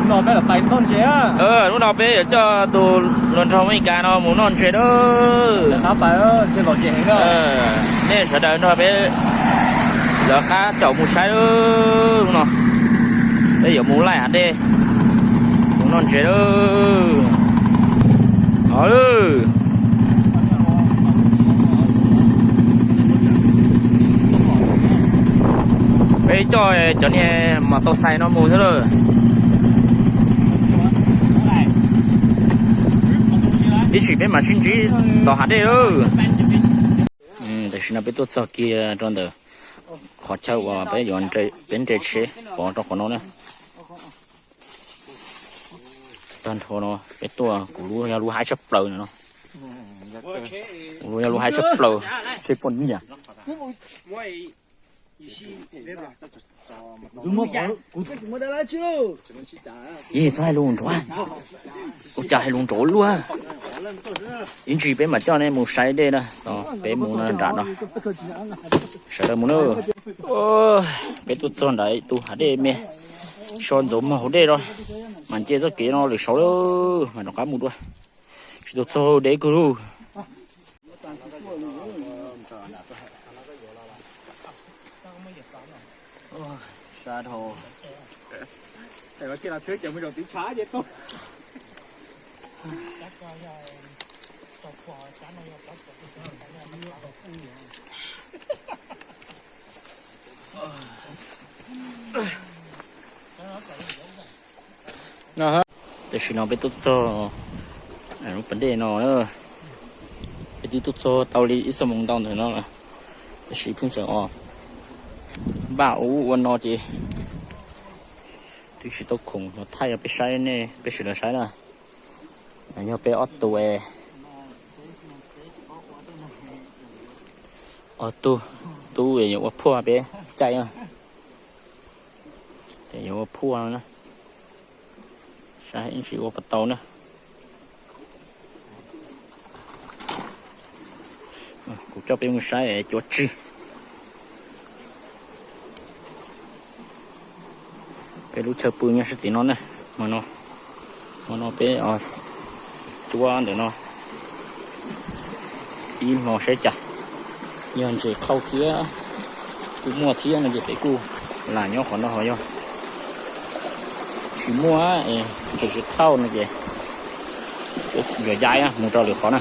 Lub no peb yuav coj tus hluas nraug Meskas no mus noj ntses na. Nej sawv daws nrog peb lawv qab caum mus saib lub no. Peb yuav mus laij hav dej, mus noj ntses lawm. Peb coj cov niag mas tau xais no mus xwb lawm. Ib sim peb mam sib ntsib tom hav dej lawm. Tam sim no peb tuaj txog kiag rau ntawm qhov chaw uas peb yuav, peb nres tsheb pov rau qhov no na. Tag nrho no peb tuaj, kuv lub yog lub haib tshaj plaws no. Kuv lub yog lub haib tshaj plaws, tsheb poj niam. Yog txhob hais lus nrov, ua cas hais lus nrov luaj. Ib ntsis peb mam coj nej mus saib dej na, peb mus no nram no. Sawv daws mus na. Peb tuaj txog nram tus hav dej me, so ntxuav mog hauv dej no, mas nce txoj kev no lwm saud lawm mas rov qab mus dua. Tsis tau txog deb kawg lauj. Tam sim no peb tuaj txog lub pas dej no, peb twb tuaj txog tau li ib xuab moos ntau ntawm no lawm, tab sis pheej tseem os npaj ua ub ua no ces twb tsis tau khoom los thaij rau peb saib, nej peb sawv daws saib na. Yog peb ob tug, ob tug tub yuav ua phuaj peb caij, yuav ua phuaj no na, saib tsis ua puas tau na. Kuv coj peb mus saib cuab tsig. Peb lub chaw pw nyob sab tim no na, hmo no, hmo no peb cuab ntawm no ib hmo saib cas, yog ntses qhauj thiab kuj muaj thiab no ces peb kuj lam nyob qhov no, ho yog tsis muaj, ntses tsis qhauj no ces yuav ya mus rau lwm qhov na.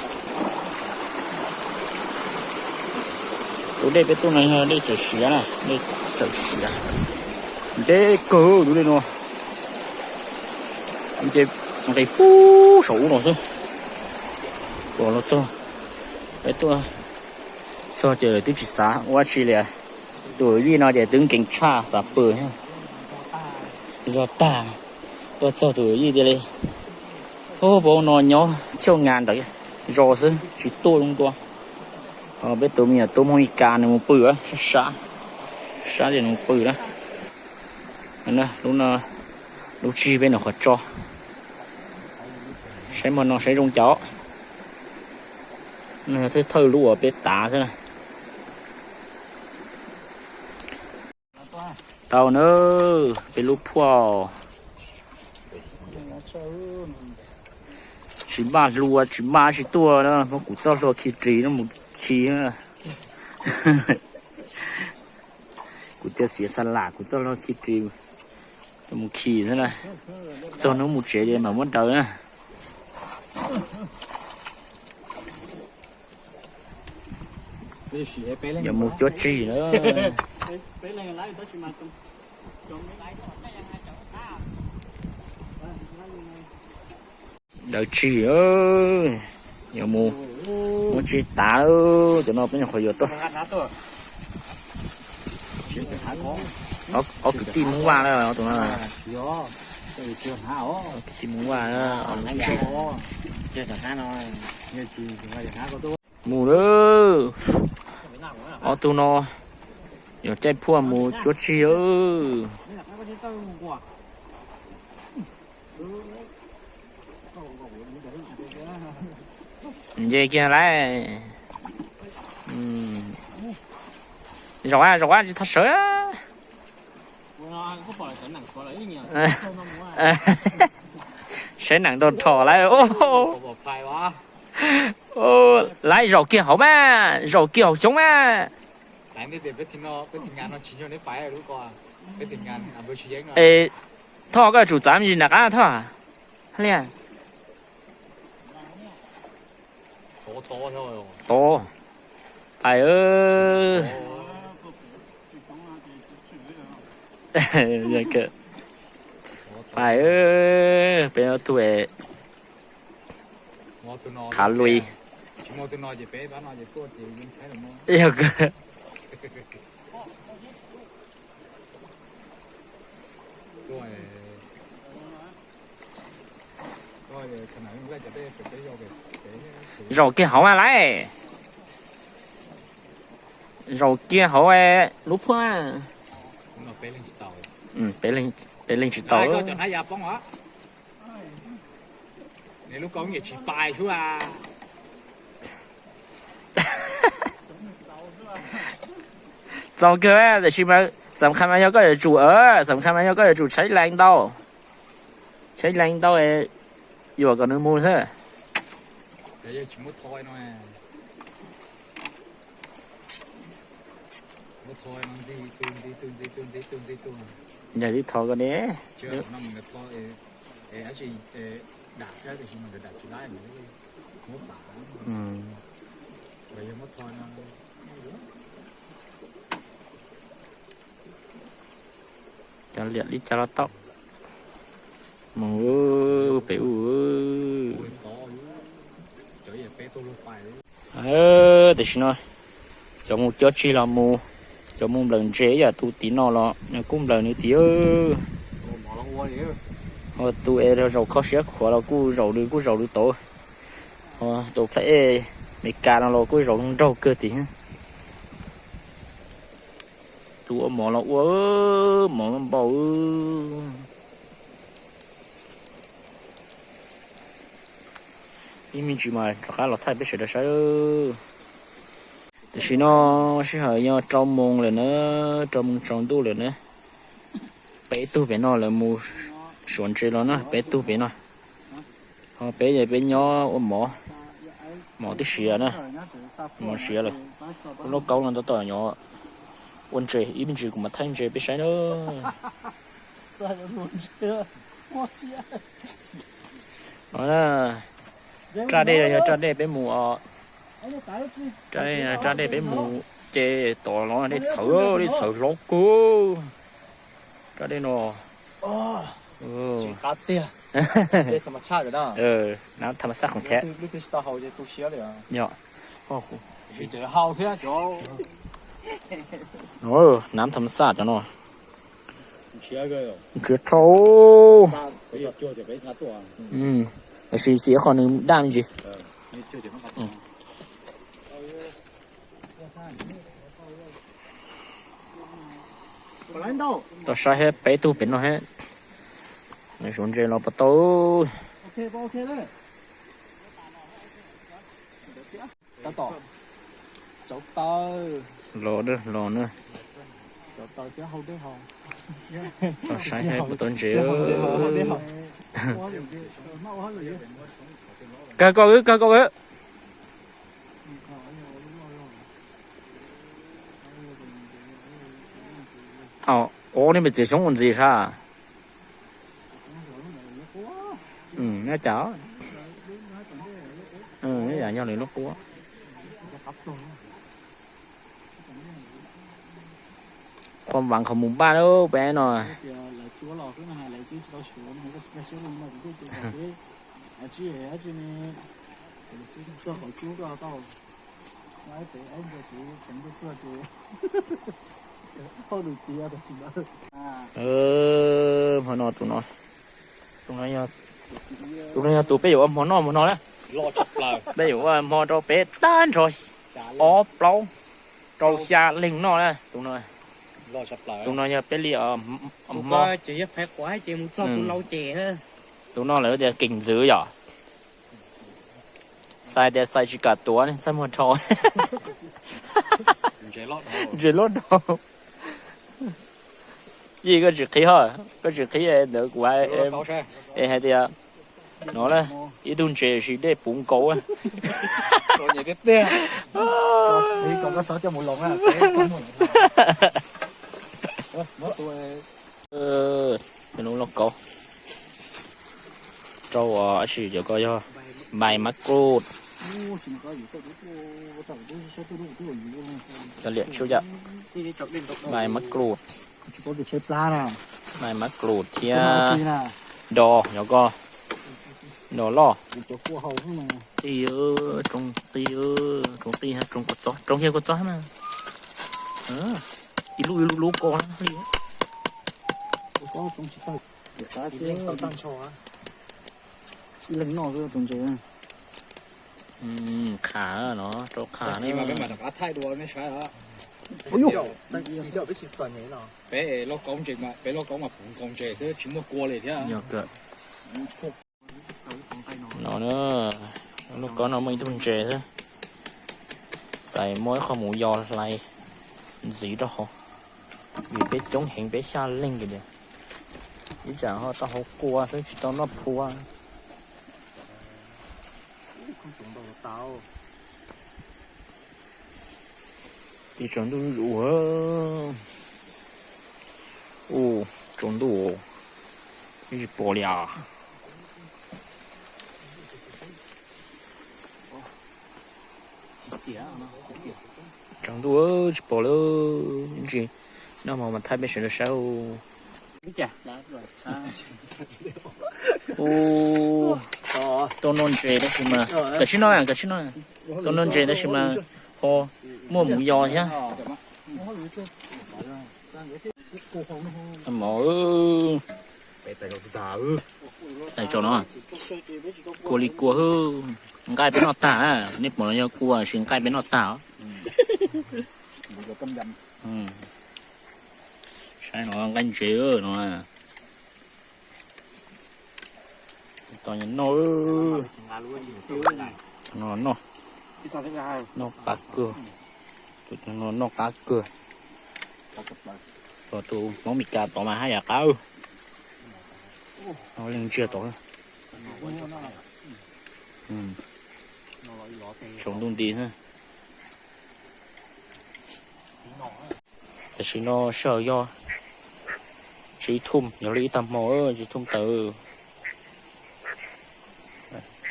Tus dej peb tuaj no yog dej Txawm Siav na, dej Txawm Siav, ntev kawg tus dej no, nce nqis puag saum ub no xwb. Tuaj los txog, peb tuaj txog ces lawv twb tsis xav ua dab tsi li. Tus yij no ces twb nkees tshaj xav pw, zog tag, tuaj txog tus yij tias li, ub, puas no nyob chauj ngas ntawd zos xwb tsis tuaj zoo dua. Peb tus me nyuam tub Hmoob Mes Kas nws mus pw sab sab, sab ces nws mus pw na. Lub tsig peb nram qhov tso, saib hmo no saib zoo cas. Nws yog thawj thawj lub uas peb tav xwb na. Tau na, peb lub phuaj. Tsis npaj hlua tsis npaj tsis tuaj na, muab kuv txoj hlua khi ris no mus khi. Kuv tias xiav xa lam kuv txoj hlua khi ris mus khi xwb na. Txog hnub mus tsev ces mam muab daws na. Yuav mus cuab tsig na. Daws tsig, yuav mus muab tsig tav. Cov no peb nyuam qhuav yuav tuaj. Ob kwv tij Hmoob Vaj na, ob tug no. Kwv tij Hmoob Vaj, ob lub tsig. Mus lawm. Ob tug no yuav caij phuaj mus cuab tsig. Nce kiag lauj. Zaum, zaum tsis tau sawv. Saib neem ntau rho lawm. Laiv zaum kiag hauv mas, zaum kiag hauv xyoob mas. Es Thoj, koj yuav tsum txav me ntsis nram qab Thoj. Hab li. Tod, pais. Pais, peb ob tug khav lui. Zaum kiag hauv mas laiv. Zaum kiag hauv lub phuaj. Peb leeg tsis tau. Txaus kawg, tab sis mas xam khas mas yog koj yuav tsum, xam khas mas yog koj yuav tsum tshaib lees ntau. Tshaib lees ntau, yuam kom nws mus xwb. Yog tib thov koj ne. Cov liam li cas los tau. Mus pem ub. Tam sim no cov mus cob tsig los mus, cov mus nplawm ntses ib yam tus tim no los nws kuj nplawm nws tim. Ho tus es zaum kho siab khuav los kuj zaum nws kuj zaum nws tod. Ho tus plhaib ej Meskas no los kuj zaum nraug kawg tim. Tus ua mov los ua mov npau. Ib me ntsis mas rov qab los thaij peb sawv daws saib. Tam sim no sij hawm yog rau moos lawm na, rau moos tsaus ntuj lawm na. Peb tug pem no lawv mus suav ntses los na, peb tug pem no. Ho peb, peb nyob ua mov, mov twb siav na, mov siav lawm. Lub lauj kaub no tab tom nyob ua ntses, ib me ntsis kuv mam thaij ntses peb saib na. Raj dej yog raj dej peb mus, raj dej peb mus ces tod los dej txhawv, dej txhawv hlob kawg. Raj dej no, nab tham mas xaj khoom thiab. Yog, nab tham mas xaj cov no. Nrhiav dhau. Tab sis txiv qhov nws daj me ntsis. Tau saib thiab, peb tug pem no thiab. Suav ntses los puas tau. Los, los na. Tau saib thiab puas tau ntses. Kawg koj, kawg koj. Ua, nej me txiv xyoob ua ntxiv sab. Nyob cas, nyob yog lwm lub qub. Qhov vav qhov mus npaj lub peb no. Hmo no tus no, tus no yog tus peb yuav ua hmo noj hmo no na. Peb yuav ua hmo rau peb tag nrho ob plaub rau xya leeg noj na. Tus no, tus no yog peb li, tus no lawv tias keem ntxwv yom. Xais tias xais tsis kam tuav ne, txaj muag dhau. Ntses loj dhau. Yij, koj tsis qhib ho, koj tsis qhib ntawd kuv hais tias no na, ib tug ntses sis dej puv nkaus. Lub lauj kaub rau ua si cov ko yog mai mab krus. Cov liam tsuj yam mai mab krus, mai mab krus thiab do yov ko, do loj. Qij, tsoo qij, tsoo qij, tsoo kua txob, tsoo kiag kua txob na. Ib lub ib lub lub ko li. Ib leeg noj xwb tus ntses. Qha no rau qha na. Peb lauj kaub mas puv nkaus ntses xwb tsis muaj kua li thiab. No na, lauj kaub no muaj ib tug ntses xwb. Xav muab ib qho mus yos hlais ntxiv rau hauv, vim peb coob heev, peb xya leej kiag tiag. Ib tsam ho tau hauv kua xwb tsis tau noj phua. Ib tsaus ntuj zuj zus, ua tsaus ntuj tsis pom li as. Tsaus ntuj tsis pom li. Ntsis noj hmo mas thaij peb sawv daws saib. Tau noj ntses tab sis mas, kav tsij noj, kav tsij noj. Tau noj ntses tab sis mas ho muaj mus yos thiab. Mov, xais tso no, kua li kua, nqaij peb noj tag. Nej pom no yog kua sis nqaij peb noj tag. Saib no nqaij ntses no. Tos noj, noj, noj qab kawg. Tus no noj qab kawg. Tos tus Hmoob Mes Kas tod mas haj yam qab. Leej ntsiag tod. Tsaus ntuj nti xwb. Tam sim no sij hawm yog tsib thum, yog li ib tag hmo tsib thum tawm.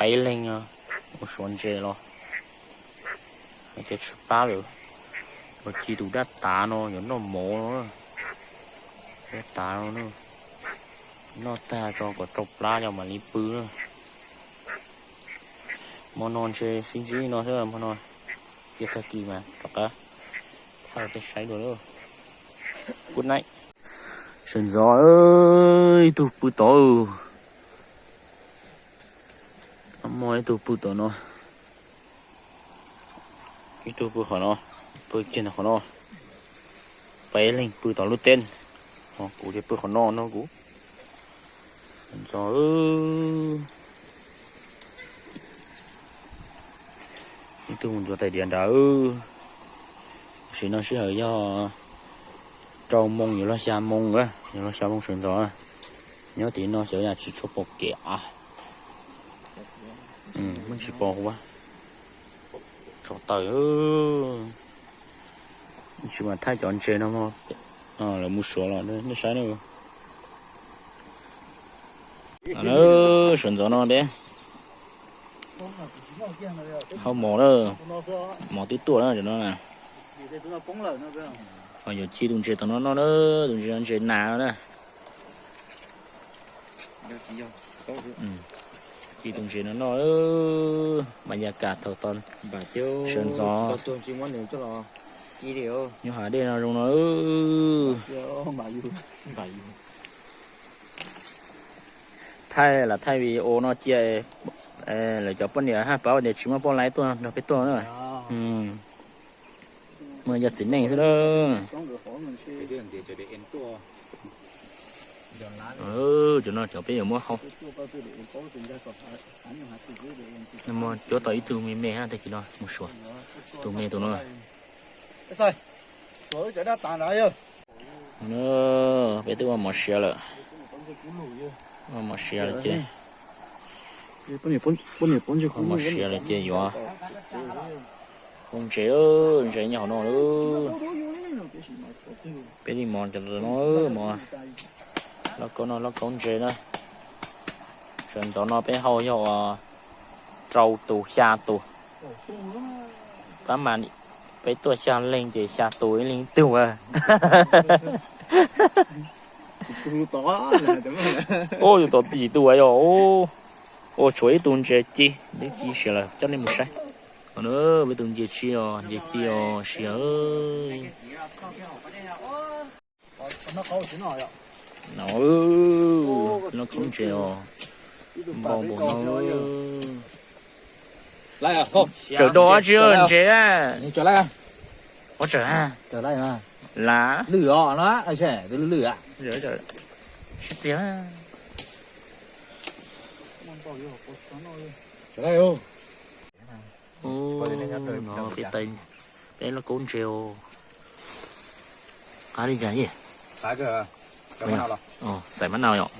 Peb leeg mus suav ntses los hais tias tsw plab lawm. Ua ci tus dab tav no yuav noj mov no, dab tav no, noj tag tso kom rau plab yog mam li pw na. Hmo no ntshe sib ntsib no xwb, hmo no cia tag kis mas rov qab thaij peb saib dua. Good night. Sawv ntxov ib tug pw tod. Muaj ib tug pw tom no, ib tug pw qhov no, pw kiag ntawm qhov no. Peb leeg pw tom lub teb, kuv ces pw qhov no no kuv. Ntxov, ib tug mus ntxuav tais diav nrad. Tam sim no sij hawm yog rau moo yuav luag xya moo, yuav luag xya moo sawv ntxov. Nyob tim no xyov yam tsis tshua pom kev. Muaj tsis pom huv, tso taws. Tsis mas thaij cov ntses no, lawv mus suav los nej saib na. Sawv ntxov no deb, hau mov na, mov twb tuaj na, no na. Yuav ci tus ntses tom no noj na, tus ntses no ntses nas na. Ci tus ntses no noj, mas yam kam thaum tod sawv ntxov nyob hav dej no zoo no. Thaij lam thaij video no cia lawv cov poj niam haj paub tias tsis muaj poj laib tuaj nrog peb tuaj na. Muaj yog txiv neej xwb na. Cov no cov peb yuav muab hau. Cuab tau ib tug me me hab tag kis no mus suav. Tus me tus no. Peb twb ua mov siav lawm. Ua mov siav lawm ces, ua mov siav lawm ces yuav ua ntses, ntses nyob hauv no lawm. Peb li mov cov no, mov lauj kaub no, lauj kaub ntses na. Sawv ntxov no peb hau yog rau tus xya tus. Pab mas peb tuaj xya leej ces xya tus ib leeg ib tug. Ua yus tom yim tus yog ua tshuav ib tug ntses ci, twb ci siav lawm coj nej mus saib. Peb tus ntses ci os, ntses ci os siav. No, lauj kaub ntses os, npau npaum no. Tsawm do dab tsi ntses a? Ua tsawm a? Lwj os, lwj lwj. Sib txias. Peb lauj kaub ntses os. Qab li cas yej? Xaiv mab nau yom.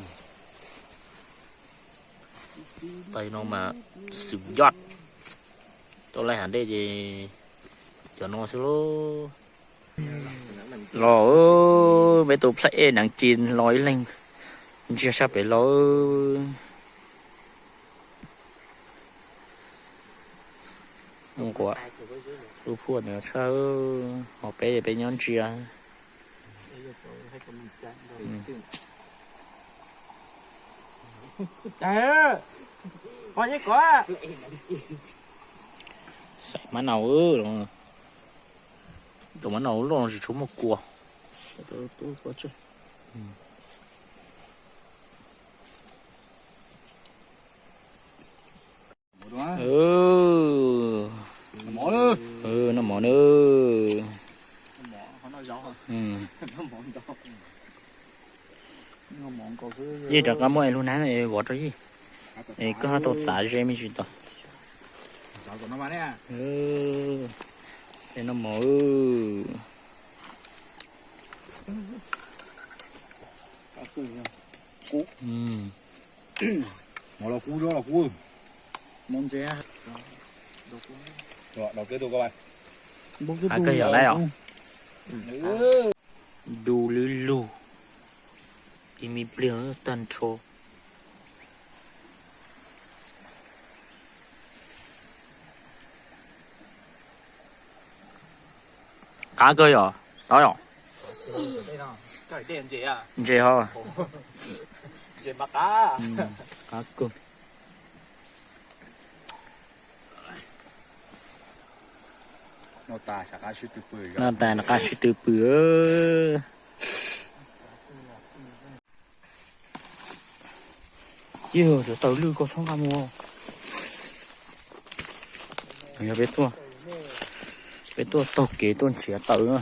Tais no mas xwm yoj. Tau laij hav dej ces cov no xwb lauj. Los, peb tus plhaib ej neev ci los ib leeg, ntsiag sab pem los. Nquas lub phuaj ntawd tshaj, ho peb peb nyob ntsia. Xaiv mab nau, tus mab nau loj tsis tshua muaj kua. Noj mov na. Yeej rov qab muab lub hnab vov rau yeej. Es koj ho tau txav ze me ntsis tod. Noj mov. Mov los kub, zaub los kub. Qab kawg yog lawm os. Du lwb lug, ib me pliag tag nrho. Qab kawg yom, tau yom. Ntses ho. Qab kawg. Noj tas rov qab sib tw pw. Yog cov taws lwj koj txhob nqa mus. Yog peb tuaj, peb tuaj taug kev tuaj nrhiav taws na.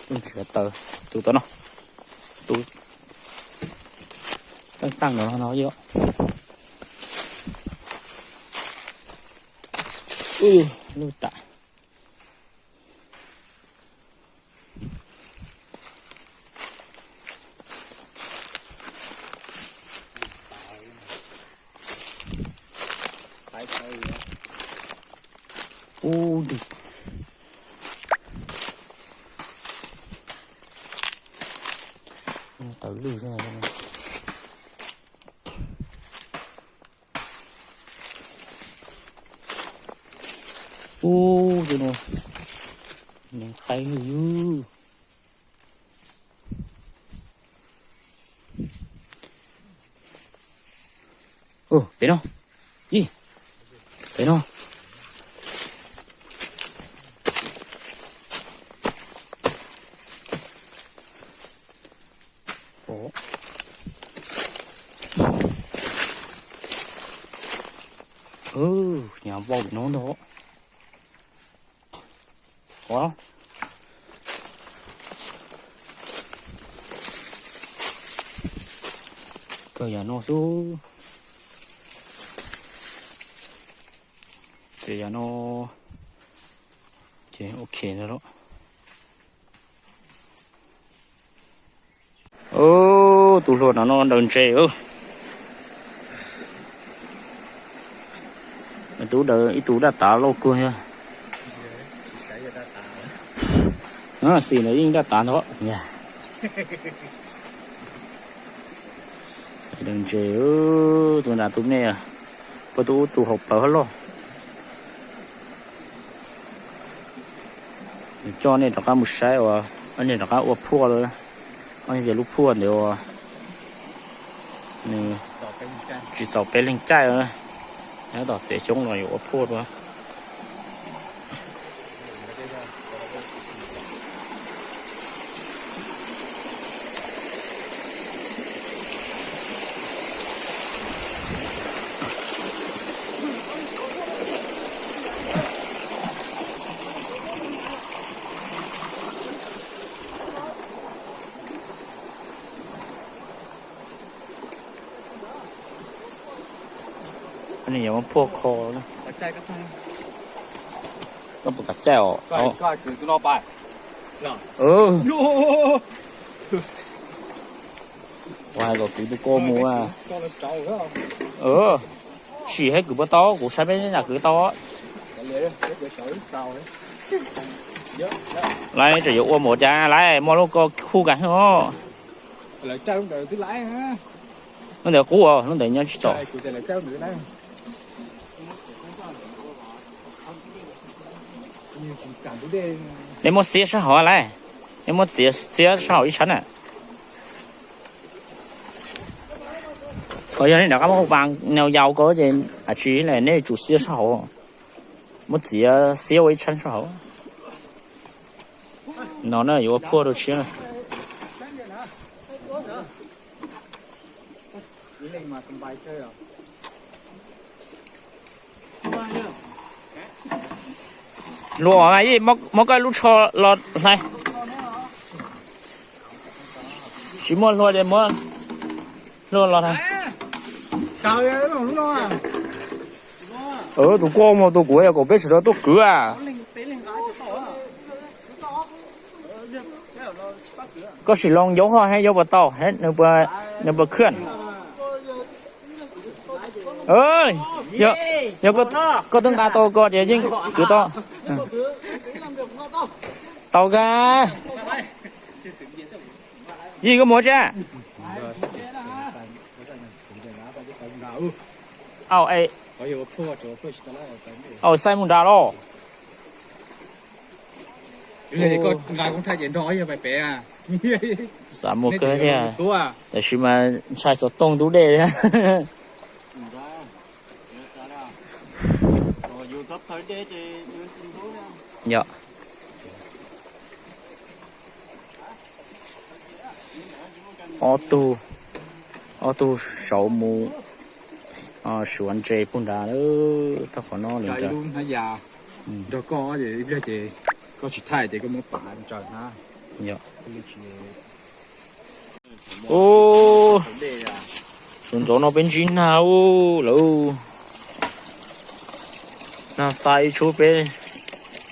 Tuaj nrhiav taws, tus tom no, tus teej teej no no yom. Lwj tas. Ub, taws lwj xwb. Ub, cov no neev qaib lwj yug. Pem no, ib, pem no. Nyob npau pem no ntag. Kawg yam no xwb. Ces yam no Ok, tus hluas no no daws ntses. Tub daws ib tug daj tav lauj kawg yog. Xim ntawd yeej daj tav ntag. Daws ntses, tus nrad tus me, puag tus ub tus hauv plawv hab loj. Nws coj nej rov qab mus saib uas nej rov qab ua phuaj lawm. Ob niag ces lub phuaj ntawd uas nws tsis txaus peb leeg caij, nyob tom tsev xyoob los yuav ua phuaj dua. Nws yuav muab phuaj kho. Koj puas kam caij os? Ua hais kom kwv tus ko mus. Sim saib kwv puas tau, kuv saib peb nram kwv tau. Lawv tseem yuav ua npaum cas lawv muaj lub ko khuj kas os. Lub ntawd qub os, lub ntawd nyob tsis tau. Nej muab xiab sab hauv lawm, nej muab xiab sab hauv ib tshab na. Yog nej rov qab muab vas nau yau ko ces a tsis li nej tsum xiab sab hauv, muab txiav xiab ua ib tshab sab hauv. No na yuav ua phuaj rau tshiab na. Luag mas Yij, muab koj lub tsho los hlais. Tsis muaj hlua ces muab hlua los hlais. Tus kuj mus tus kuv yog kom peb sawv daws tuaj kwv a. Koj sim loo yaub hoj saib yaub puas tau, nws puas khwj. Yog koj twb nqa tau ko ces yeej kwv tau. Tau kawg. Yij, koj mus tsi? Au, xaij mus nrad los. Xav muaj kawg thiab, tab sis mas ntshai xov tooj ntub dej thiab. Yog. Ob tug, ob tug saud mus suav ntses puag nrad, tau qhov no li. Nrog koj ib pliag ces koj tsis thaij ces koj muab pav ntsaws na. Ub, suav ntxov no peb ntsib nag lawm. Nag xa ib tshub peb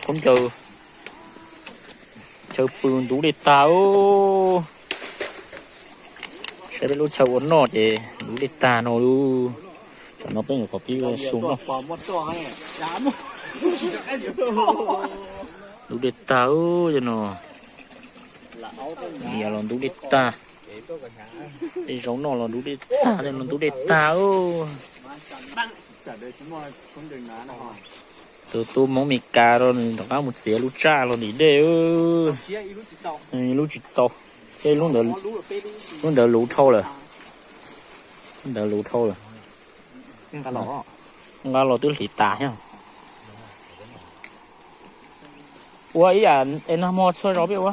khaub ncaws, chaw pw ntub dej tag. Saib peb lub chaw ua noj ces ntub dej tag no lauj. Tam no peb nyuam qhuav pib ua su noj. Ntub dej tag cov no. Niam los ntub dej tag. Tej zaub noj los ntub dej tag, tej no ntub dej tag. Tus tub Hmoob Mes Kas rau nws rov qab mus txiav lub tsaj los ntim dej. Lub tsis txaus, tej lub ntawd luv dhau lawm. Lub ntawd luv dhau lawm. Nqa los twb hliv tas thiab. Ua ib yam es nag hmo txhua zaus peb ua.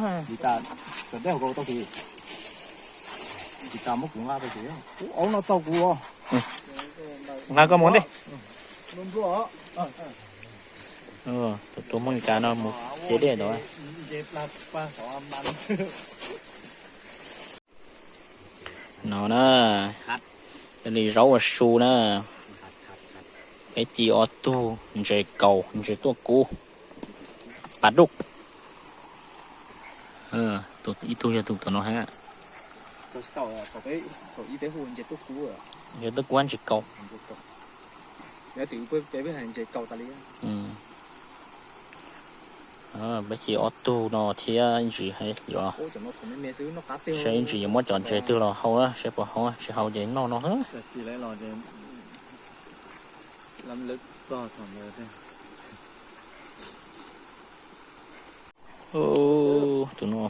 Nqa koj mus ntej. Tus tub Hmoob Mes Kas no mus txiav dej ntawd. No na, li zaub ua su na. Peb ci ob tug ntses kaus ntses tuaj kub. Pas duj. Ib tug yog tus tom no ha. Yog tub kuab ntsis kaus. Peb ces ob tug no thiab ntsis yuav, saib ntsis yuav muab cov ntses twg los hau na, saib puas hau, tsis hau ces noj no. Tus no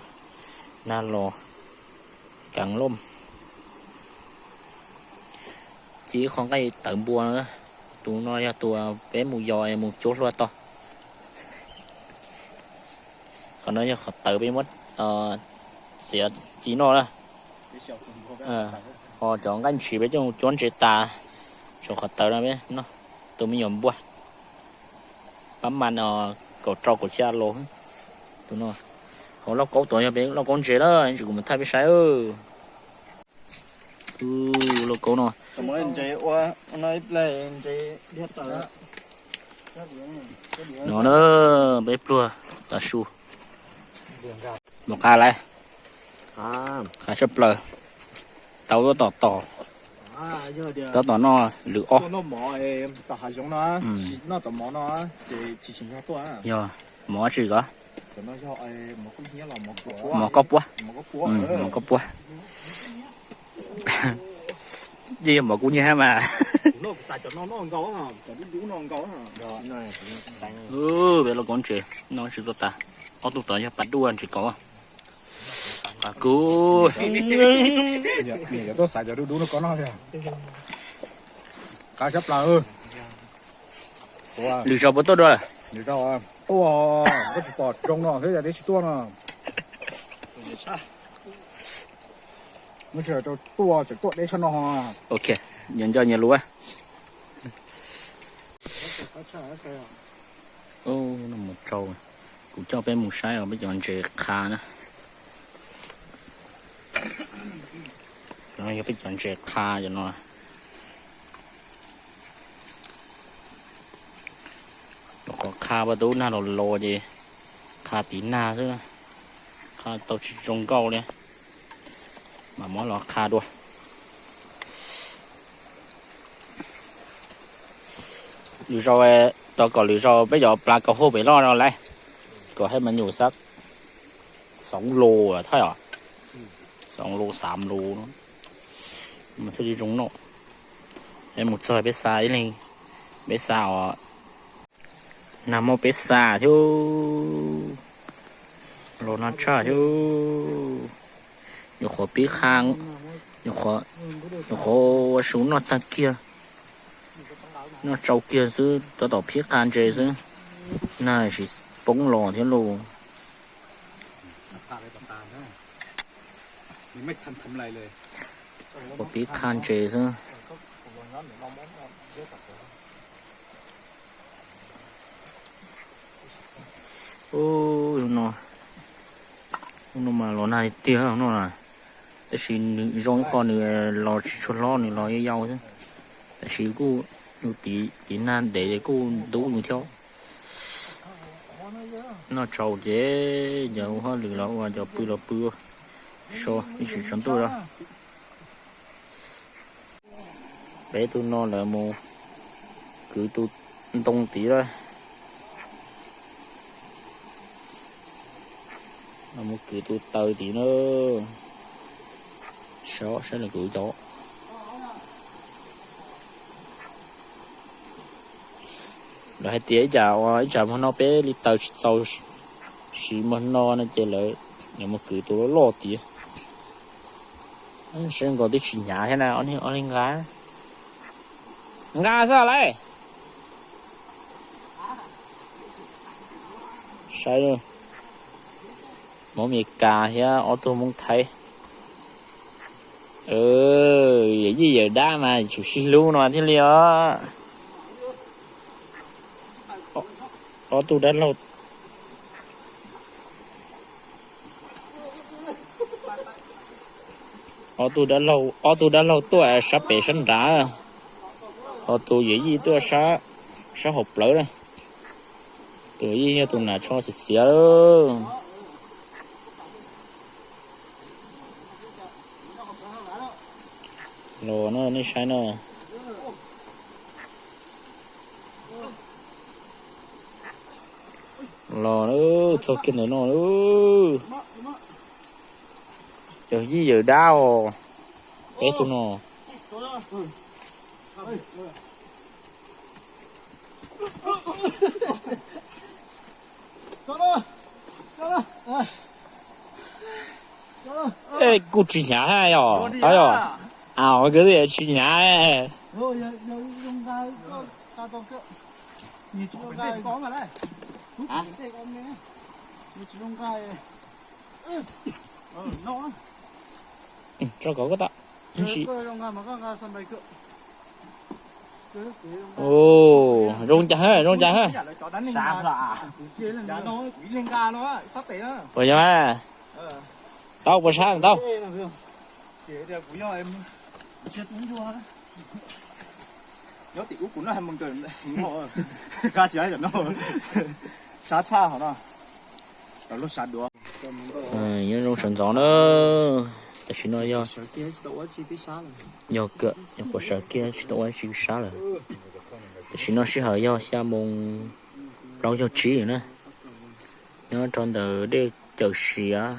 nag los, kav loj. Ci qhov nqaij tawv npua. Tus no yog tus peb mus yos mus cuab hlua tau. Qhov no yog qhov tawv peb muab txiav ci noj na. Ho cov nqaij ntshis peb coj mus cuab ntses tas, tshuav qhov tawv no peb noj. Tus me nyuam npua pab mas no kaum rau kaum xya los. Tus no, hauv lauj kaub tod yog peb lauj kaub ntses na, ntsis kuv mus thaij peb saib. Lauj kaub no, no na, peb pluag tav su. Mus qab lawm, qab tshaj plaws. Tau tab tom, tab tom noj lwm ob. Yog mov tsi ko, mov koj puab, mov koj puab. Yeej yog mov kub nyiab mas. Peb lauj kaub ntses noj tsis tau tas. Ob tug tod yog pas duj ntses kaus. Pas kub. Lwm zaus puas tuaj dua? Tuaj, koj tsis pom zoo no thiab yog deb tsis tuaj no. Tuaj tseem tuaj deb tshaj no. Ok, nyias nco nyias lus. Mus tsau, kuv coj peb mus saib os peb cov ntses qha na. Cov no yog peb cov ntses qha cov no. Nyuam qhuav qha pas tub nag los los ces qha tiv nag xwb, qha tau tsis zoo nkauj li, mam muab los qha dua. Lwm zaus, tos kom lwm zaus peb cov plas kaus hauj pem loj no lawm, kom haj mas nyuam xab xoov lus thaj os, xoov lus xav lus mas thiaj li zoo noj. Es mus txog peb xa ib leeg, peb xa os, nag muaj peb xa thiab, los nag tshaj thiab. Nyuam qhuav pib qha, nyuam qhuav ua su noj tag kiag, noj tsau kiag xwb tab tom pib qha ntses xwb, nag tsis poob los thiab lauj. Ua pib qha ntses xwb. Ub, no, ub no mas los nag tiag no na, tab sis nws zoo ib qho nws los tsis tshua hlob, nws los yau yau xwb. Tab sis kuj, tiv nag ntev ces kuj ntub nws thiab. Noj tsau ces cov hauj lwm los ua, cov pw los pw, so ib sim tsaus ntuj lawm. Peb tus no lawv mus kwv tus ntoo tid lawm. Mus kwv tus taws tid na. Saib, saib lawv kwv cov. Lawv hais tias ib tsam ua ib tsam hmo no peb li taws tsis txaus siv hmo no no ces lawv yuav mus kwv tus loj loj tid. Saib nkaus twb tsis hnyav thiab na, ob niag ob leeg nqa, nqa xwb lauj. Saib, Hmoob Mes Kas thiab ob tug Hmoob Thaib. Yawm yij yawm dab mas tsum sib hlub no thiaj li os. Ob tug dab laug, ob tug dab laug, ob tug dab laug tuaj sab pem sab nrad, ho tus yawm yij tuaj sab hauv plawv na. Tus yij yog tus nas tsho xiav xiav lawm. Los na, nej saib na. Los na, txog kiag ntawm no lawm. Yawm yij yawm dab os, peb tug no. Kuj tsis hnyav yom, yom. Au, tsis hnyav. Tso kom koj tau. Zoo cas, zoo cas. Puas yog? Tau, puas sab tau? Nyob tim ub kuv noj hais mus nkawm, sab tshaj hov no. Nyob zoo sawv ntxov na. Tam sim no yog, yog kawm, yog kuv sawv kiag tsis tau ua tsis sab lawm. Tam sim no sij hawm yog xya moos plaub caug tsib na. Nyob rau ntawm dej Cawm Siav,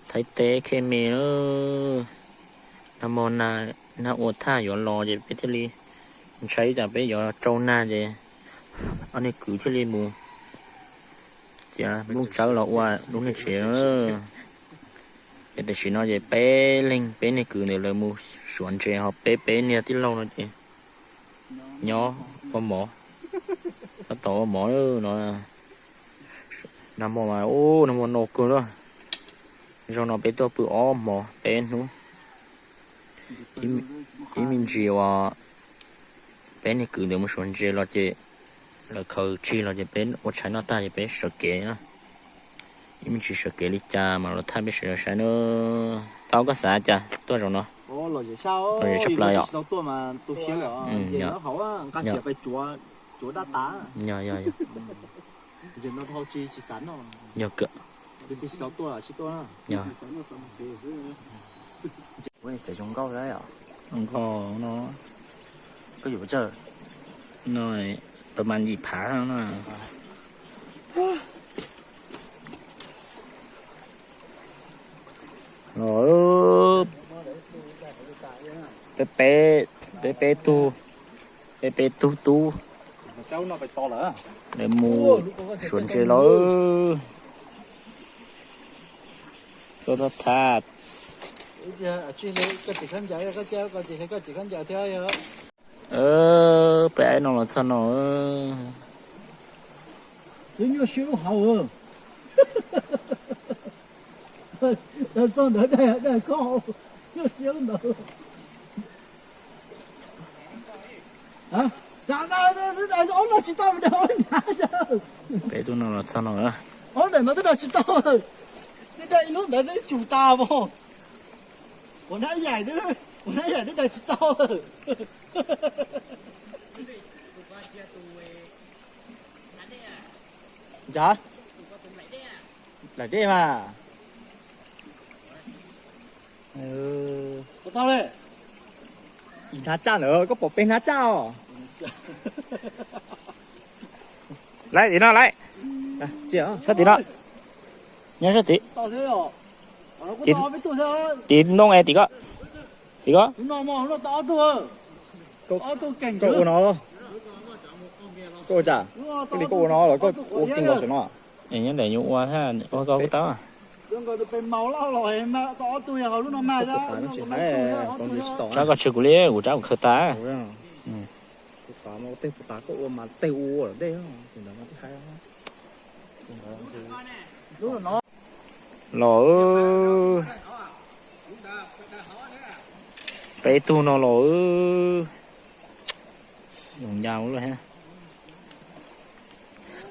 Thaib teb Khe Me na. Nag hmo nag ua thaj yuav los ces peb thiaj li ntshai ib tsam peb yuav raug nag ces ob niag kwv thiaj li mus txiav nplooj tsawb los ua lub niag tsev. Ces tam sim no ces peb leeg peb niag kwv ntawd lawv mus suav ntses ho peb peb niag tij laug no ces nyob ua mov, tab tom ua mov no. Nag hmo mas, nag hmo no kawg lawm. Zaum no peb tuaj pw ob hmos peb hnub. Ib me ntsis uas peb niag kwv ntawd mus suav ntses los ces lawv khaws tsig los ces peb ua tshais noj tag ces peb sawv kev na. Ib me ntsis sawv kev li cas mas los thaij peb sawv daws saib na. Tau, koj xav cas tuaj zaum no? Los tshaj plaws yom. Yog kawm. Cov zoo nkauj no, koj yuav pes tsawg? No, pas mas yim phav no. Los peb peb, peb peb tug, peb peb tug tub, lawv mus suav ntses los. Koj txhob tham. Peb aib no los txog no. Twb nyuaj siab lub hauv. Txog ntawd daig daig koj, nyuaj siab lub ntawd. Ob no tsis tau, peb tug no los txog no. Ob ntawm no twb daig tsis tau, twb daig ib lub ntawd twb tsum tas mos. Ua nab yaim, ua nab yaim twb daig tsis tau. Ncav, laim dej mas. Hnab tsaj ntawd koj pom peb hnab tsaj os. Laib tim no, laib. Sab tim no. Nyob sab tim. Tim ntoo es tim ko. Tim ko. Koj ua no, koj ua cas? Koj li koj ua no los koj ua kiag nkaus saum no? Nyob ntawm nyuam ua, ua koj kuj tau. Tsab koj tshwm kuv li, kuv tsab kuv khaws tas. Tej puas tas koj ua mas tej ua ua dej. Los, peb tug no los.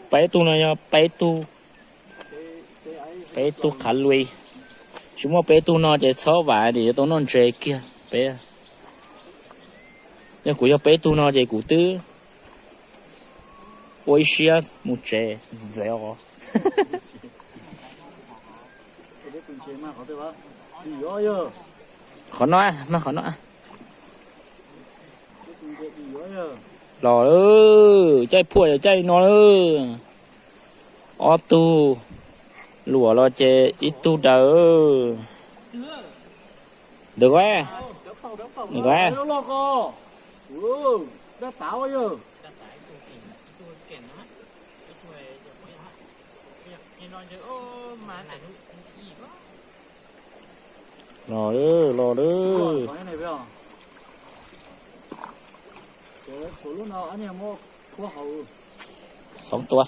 Peb tug no yog peb tug, peb tug qhav lui. Tsis muaj peb tug no ces txhob vam tias yuav tau noj ntses kiag peb. Yog kuv yog peb tug no ces kuv twb Ua ib siab mus tsev ntxev os. Qhov no, mas qhov no. Los lawm, caij phuaj yog caij no lawm. Ob tug luam los ces ib tug daws. Ntawm ko, ntawm ko. Los, los. Xoov tua.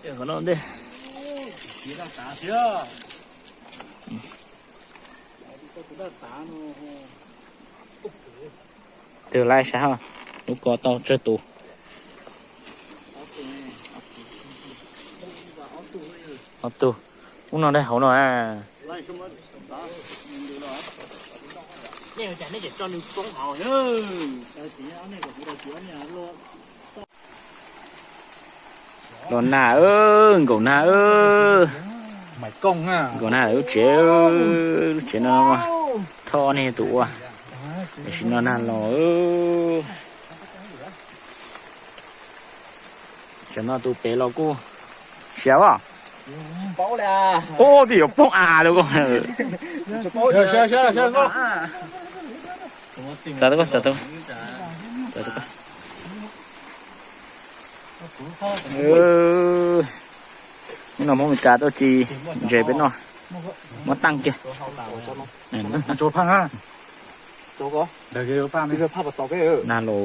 Qhov no ntej. Twg laij sab, lub ko tau tsawg tus? Ob tug. Ub, no daig hauv no. Los nag, nkaum nag, nkaum nag lub tsev, lub tsev no thoj nej tus ua, tam sim no nag los. Tam no tus pem los kuj siav os. Ub, twb yuav poob av lawm. Txav tau, txav tau. Hnub no Hmoob Mes Kas tuaj ci ntses peb noj, muab taaj kiag. Nag los.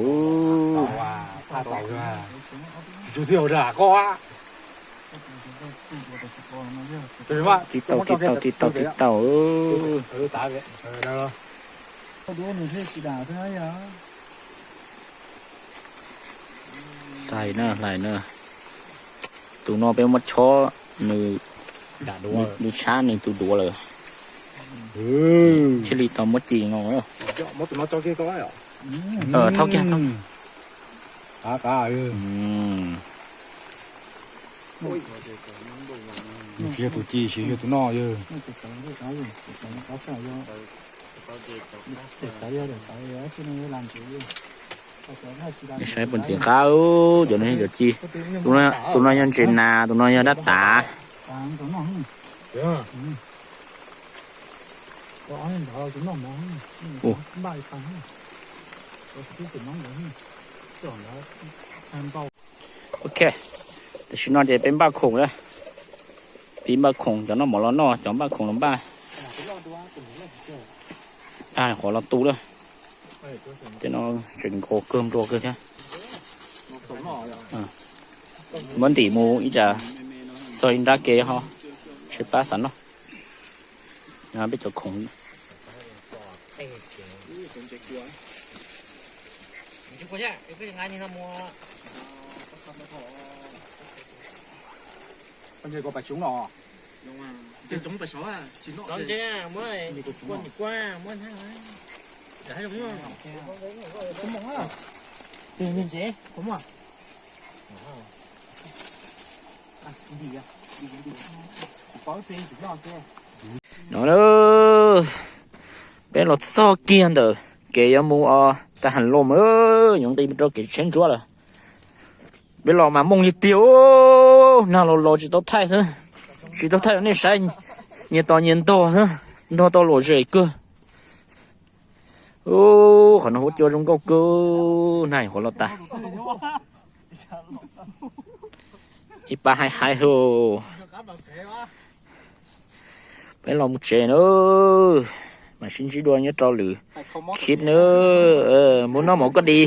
Tib tau, tib tau, tib tau, tib tau. Tus no peb muab chob nws, nws tshab nws tus duav lawm, thiaj li tau muab ci no. Thaub kiag. Tsis yog tus ci, tsis yog tus no yog. Nej saib puas ntxim qab, cov no yog cov ci. Tus no yog ntses nas, tus no yog dab tav. Ok, tam sim no ces peb npaj khoom na. Peb npaj khoom, cov noj mov los noj, cov npaj khoom los npaj. Dag qhov los tu lawm. Tej no tseem nkaus kawg nplua kawg thiab. Muab ntim mus ib tsam txog ib nrab ke ho sib pab xav noj. Peb cov khoom. No, peb los txog kiag ntawm kev yuav mus Tag Has Loos, yuav nqis rau kev tsheb ntsuab lawm. Peb los mas mooj li tiag, nag los los tsis tau thaij xwb, tsis tau thaij rau nej saib, nyias tos nyias ntog xwb, ntog tau lom zem kawg. Qhov no huab cua zoo nkauj kawg, nag qhuav los tas. Ib pab haib haib hos. Peb los mus tsev na, mam sib ntsib dua nyob rau lwm khib na. Mus noj mov koj di.